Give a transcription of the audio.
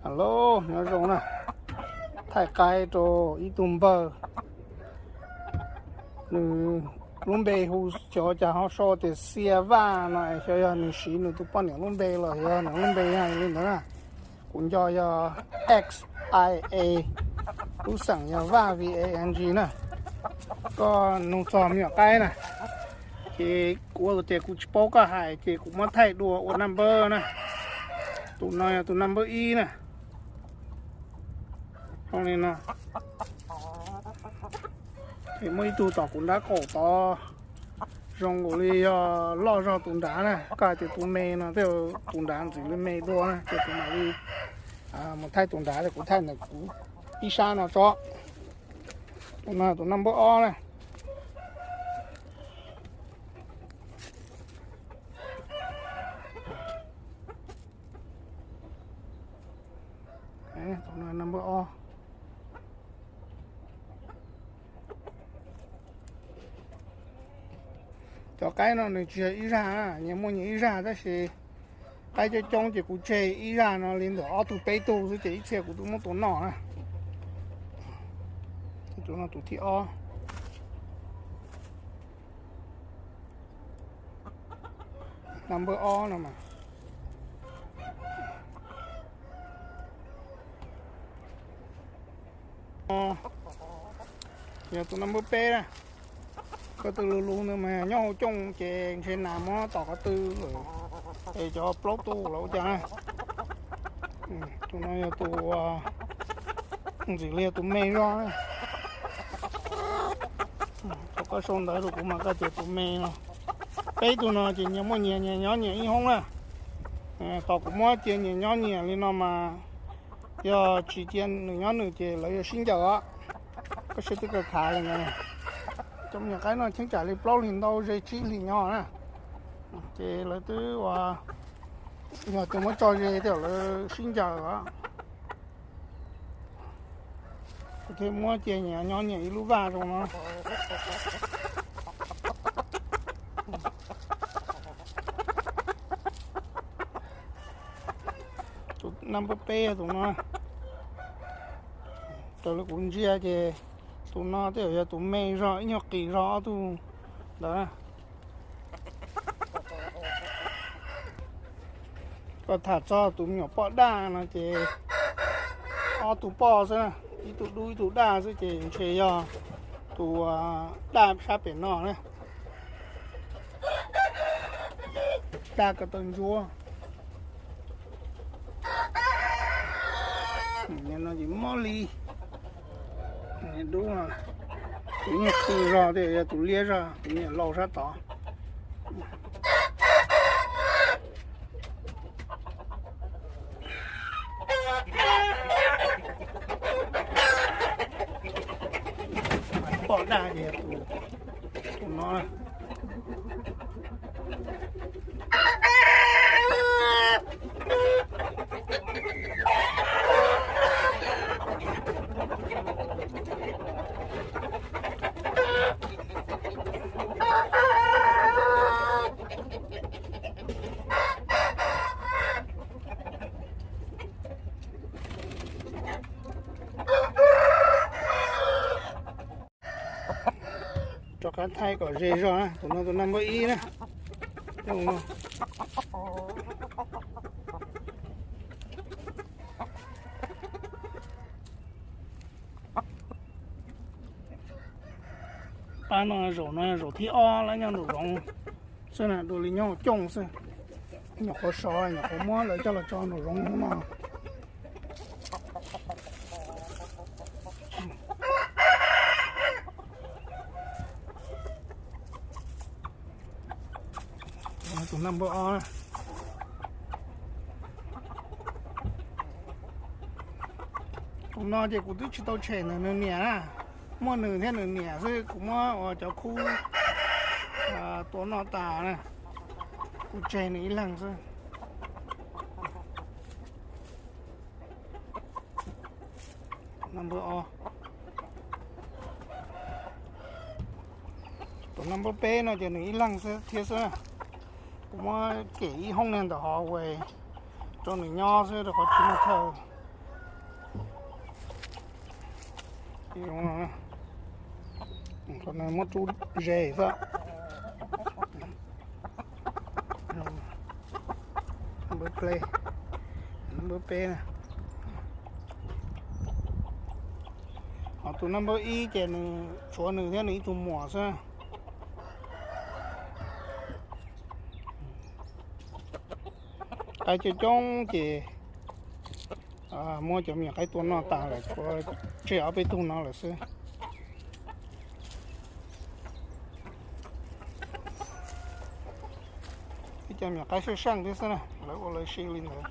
Hello, nyob zoo na. Thaij qaib rau ib tug npawg. Nws lub npe hu, xyov cas ho sau tias Xia Vaj no, xyov yog nws siv nws tus poj niam lub npe los yog nws lub npe yog li ntawd na. Kuv nco yog X I A, lub xeem yog Vaj, V A N G na. Koj nug txog me nyuam qaib na, ces kuv ua tias kuv tsis paub koj hais ces kuv muab thaij dua ua naj npawb na. Tus no yog tus naj npawb ib na. Zoo li no. Ces muaj ib tug tom kuv nrab qaum tod, zoo nkaus li yog loj zog tus nrad na. Koj hais tias tus me no, tej tus nrad ntxim li me dua na, ces kuv mam li mus thaij tus nrad, kuv thaij ntawm kuv ib sab no tso. Tus no tus naj npawb ob na. Tus no naj npawb ob. Cov qaib no nws tsis yog ib zaj na, nyias muaj nyias ib zaj, tab sis qaib coob coob ces kuv tseg ib zaj no li ntawm ob tug peb tug xwb ces ib txhia kuv twb muab tua noj na. Tus no tus thib ob. Naj npawb ob no mas. Yog tus naj npawb peb na. Ko tw lug lug ntawd mas nyob hauv cooj ces ntshe nas muab tom ko tw lawm, es cov plaub tu lawm ua cas na. Tus no yog tus, ntxim li yog tus me zog na. Thaum koj sau ntawv rau kuv mas koj tias tus me no. Peb tug no ces nyias muaj nyias, nyias nyob nyias ib hoob na. Thaum kuv muab cia nyias nyob nyias li no mas yog tsis cia nws nyob nws ces lawv yuav sib ncaws os. Koj saib twb kaw khav li ntawd. Cov me nyuam qaib no cheeb tsam li plaub hlis ntau ze tsib hlis nyob na. Ces lawv twb ua, yog tias muab tso ze tej zaum lawv sib ncaws os. Kuv thiaj muab cia nyias nyob nyias ib lub vaj zoo no. Tus naj npawb peb tus no, raws li kuv ntsia ces tus no tej zaum yog tus me zog ib nyuag qis zog ob tug ntawd. Koj tham txog tus me nyuam poj daj no ces ob tug poj xwb, ib tug dub ib tug daj xwb ces ntshe yog tus daj sab pem no na. Daj ko taw ntsuab. No ces mob li. Dub no, tus nyuag qhwv zog thiab yog tus liab zog, tus nyuag laus sab tod. Poj daj ces tus no. Rov qab thaij kom ze zog na, tus no tus naj npawb ib na. Pab no zaum no zaum thib ob lawv nyob nraum zoov xwb na, dua li nyob hauv cooj xwb. Nyuam qhuav sov, nyuam qhuav muab lawv coj los tso nraum zoov no. Tus naj npawb ob. Tus no ces kuv twb tsis tau tshem ntawm nws niam na, muaj nws thiab nws niam xwb, kuv muab ua cov khub tua noj tas na, kuv tseg nws ib leeg xwb. Naj npawb ob. Tus naj npawb peb no ces nws ib leeg xwb thiab xwb. Kuv muab kem ib hoob niag ntawm hov ua rau nws nyob xwb rau qhov tsis muaj chaw. Qhov no muab rub ze xwb. Npawb plaub, npawb peb na. Ho tus naj npawb ib ces nws tshuav nws thiab nws ib tug muam xwb. Qaib coob coob ces muab cov me nyuam qaib tua noj tas lawm, tshuav tseg ob peb tug no lawm xwb. Ib cov me nyuam qaib sab seej thiab xwb na, lawv ua lawv si li ntawd.